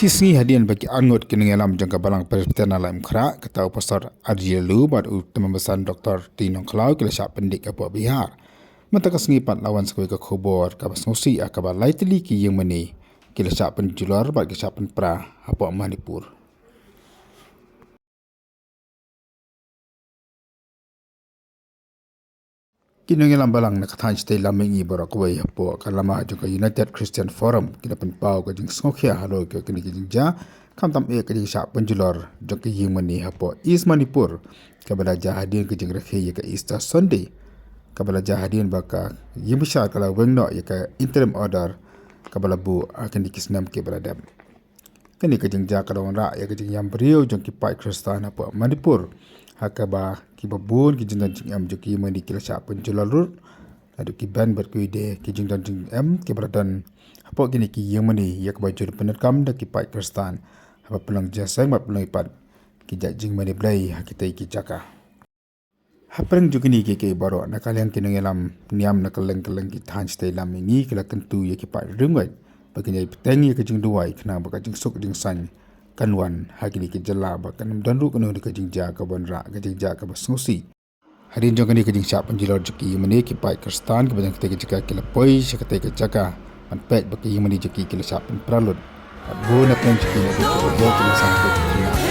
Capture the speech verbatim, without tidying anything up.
Ki sngi hadien ba ki arngut ki nongïalam jong ka Balang Presbyterian Laitumkhrah, kata u Pastor Arjie Laloo bad u Tymmen Basan Doctor T. Nongkhlaw, ki la shah pyndik hapoh Bihar. Mynta ka sngi pat la wan sa kawei ka khubor kaba sngewsih, ha kaba lai tylli ki ïingmane ki la shah pynjulor bad ki shah pynpra hapoh Manipur. Ki nongïalam balang na ka thaiñ shatei lam mihngi baroh kawei hapoh ka lama jong ka United Christian Forum ki la pynpaw ka jingsngewkhia halor ka kine ki jingjia, khamtam eh ka jingshah pynjulor jong ki ïingmane hapoh East Manipur, kaba la jia hadien ka jingrakhe ïa ka Easter Sunday, kaba la jia hadien ba ka ïingbishar ka la weng noh ïa ka interim order kaba la buh ha kine ki snem kiba la dep. Kane ka jingjia ka la wanrah ïa ka jingïam briew jong ki paid Khristan hapoh Manipur, ha kaba kiba bun ki jingdon jingem jong ki ïingmane ki la shah pynjulor lut. Naduh ki band bad ki ïing, ki jingdon jingem kiba la don hapoh kine ki ïingmane, ïa kaba ju pyndonkam da ki paid Khristan, haba pynlong jingïaseng bad pynlong pat ki jait jingmane Blei ha kitei ki jaka. Hapdeng jong kine kiei kiei baroh, na ka liang ki nongïalam niam na kylleng kylleng ki thaiñ shatei lam mihngi ki la kyntu ïa ki paid riewngeit ba kin ïai bteng ïa ka jingduwai khnang ba ka jingsuk jingsaiñ kan wan ha kine ki jylla, ba kan ym don ruh kano kano ka jingjia ka wanrah, ka jingjia kaba sngewsih. Hadien jong kane ka jingshah pynjulor jong ki ïingmane, ki paid Khristan kiba don ha katei ka jaka ki la poi sha katei ka jaka ban peit ba ki ïingmane jong ki ki la shah pynpra lut. Bad bun na pdeng jong ki, na ki paid riewngeit ki la sangeh ki la